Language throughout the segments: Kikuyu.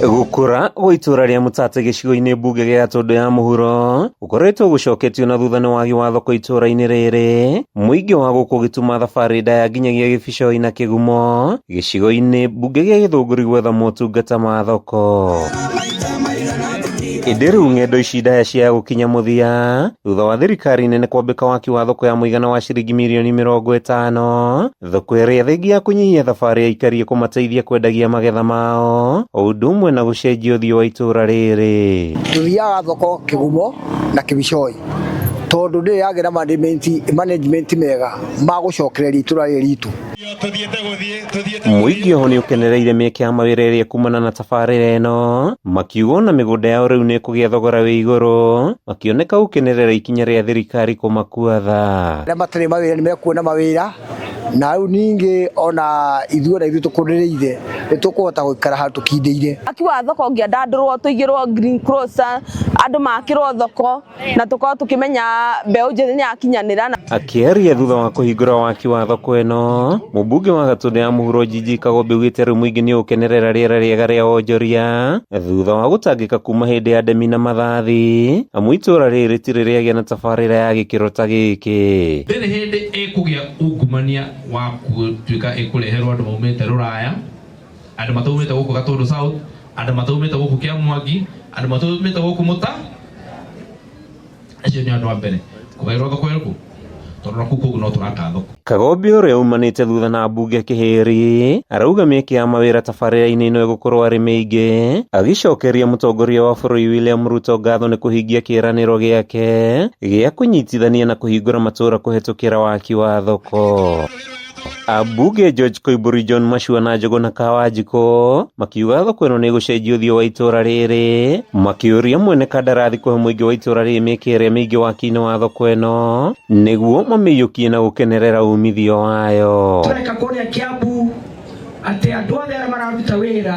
Gũkũra gwa itũra rĩa Mũtate gĩcigo-inĩ mbunge gĩa Gatũndũ ya mũhuro gũkoretwo gũcoketio na thutha nĩ wagi wa thoko itũra-inĩ rĩrĩ, mũingĩ wa gũkũ ũgĩtuma thabarĩ ndaya nginyagia Gĩbicoi na Kĩgumo gĩcigo-inĩ mbunge gĩa Gĩthũngũri gwetha motungata ma thoko. Ĩndĩ rĩu ng'endo ici ndaya cia gũkinya mũthia thutha wa thirikari nene kwambĩka waki wa thoko ya mũigana wa ciringi mirioni 50, thoko ĩrĩa thengia ya kũnyihia thabarĩ ya aikari kũmateithia kwendagia magetha mao o ũndũ ũmwe na gũcenjia ũthiũ wa itũra rĩrĩ. Tuthiaga thoko Kĩgumo na Kĩbicoi tondũ ndĩrĩ yagĩa na management mega ma gũcokereria itũra rĩrĩ ritũ. Mũingĩ oho nĩ ũkenereire mĩeke ya mawĩra ĩrĩa kumana na tabarĩra ĩno, makiuga ona mĩgũnda yao rĩu nĩ ĩkũgĩa thogora wĩ igũrũ, makĩoneka gũkenerera ikinya rĩa thirikari kũmakua tha. Arĩa matarĩ mawĩra nĩ mekuona mawĩra, na rĩu ningĩ ona ithuĩ ona ithuĩ tũkũrĩrĩire nĩ tũkũhota gũikara handũ tũkindĩire. Waki wa thoko ũngĩandandũrwo tũigĩrwo green grocer, andũ makĩrwo thoko na tũkorwo tũkĩmenya mbeũ njĩthĩ nĩ yakinyanĩra. Akĩaria thutha wa kũhingũra waki wa thoko ĩno, mũmbunge wa Gatũndũ ya mũhuro Njinji Kagombe augĩte rĩu mũingĩ nĩ ũkenerera rĩera rĩega rĩa wonjoria thutha wa gũtangĩka kuma hĩndĩ ya ndemi na mathathi, amu itũra rĩrĩ rĩtirĩ rĩagĩa na tabarĩra ya gĩkĩro ta gĩkĩ. Ndĩrĩ hĩndĩ ĩkũgĩa ungumania wa gũtuĩka ĩkũreherwo andũ maumĩte rũraya, andũ mataumĩte gũkũ Gatũndũ South, andũ mataumĩte gũkũ Kĩamwangi, andũ mataumĩte gũkũ Mũta. Acio nĩ andũ a mbere kũgaĩrwo thoko ĩrĩkũ, tondũ nakuo kũu no tũraka thoko. Kagombe ũrĩa umanĩte thutha na mbunge Kĩhĩri arauga mĩeke ya mawĩra tabarĩra-inĩ ĩno ĩgũkorwo arĩ mĩingĩ, agĩcokeria mũtongoria wa bũrũri William Ruto ngatho nĩ kũhingia kĩĩranĩro gĩake gĩa kũnyitithania na kũhingũra matũũra kũhetũkĩra waki wa thoko. Ambunge George Koimburi, John Machua na Njũgũna Kawanjikũ makiuga thoko ĩno nĩ ĩgũcenjia ũthiũ wa itũra rĩrĩ, makĩũria mwene kandarathi kũhe mũingĩ wa itũra rĩrĩ mĩeke ĩrĩa mĩingĩ waki-inĩ wa thoko ĩno nĩguo mamĩiyũkie na gũkenerera umithio wayo. Tũreka kũrĩa Kiambu atĩ andũ othe arĩa mararuta wĩra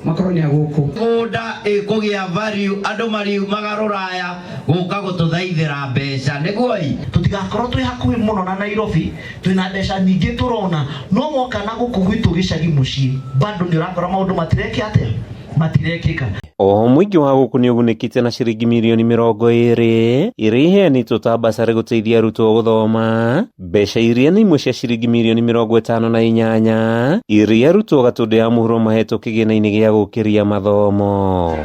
makorwo nĩ a gũkũ. Mĩgũnda ĩkũgĩa value, andũ mariumaga rũraya gũka gũtũthaithĩra mbeca nĩguo ĩ. Tũtigakorwo twĩ hakuhĩ mũno na Nairobi, twĩna mbeca nyingĩ tũrona, no woka na gũkũ gwitũ gĩcagi mũciĩ bado nĩ ũrakora maũndũ matireke atĩa, matirekĩka. Oho mũingĩ wa gũkũ nĩ ũgunĩkĩte na ciringi mirioni 20 iria iheanĩtwo ta basarĩ gũteithia arutwo gũthoma, mbeca iria nĩ imwe cia ciringi mirioni 58 iria arutwo Gatũndũ ya mũhuro mahetwo kĩgĩna-inĩ gĩa gũkĩria mathomo.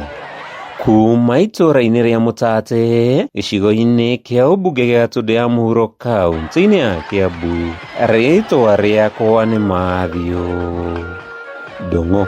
Kuma itũra-inĩ rĩa Mũtate gĩcigo-inĩ kĩa ũmbunge gĩa Gatũndũ ya mũhuro kaunti-inĩ ya Kiambu, rĩtwa rĩakwa nĩ Matthew Ndung'u.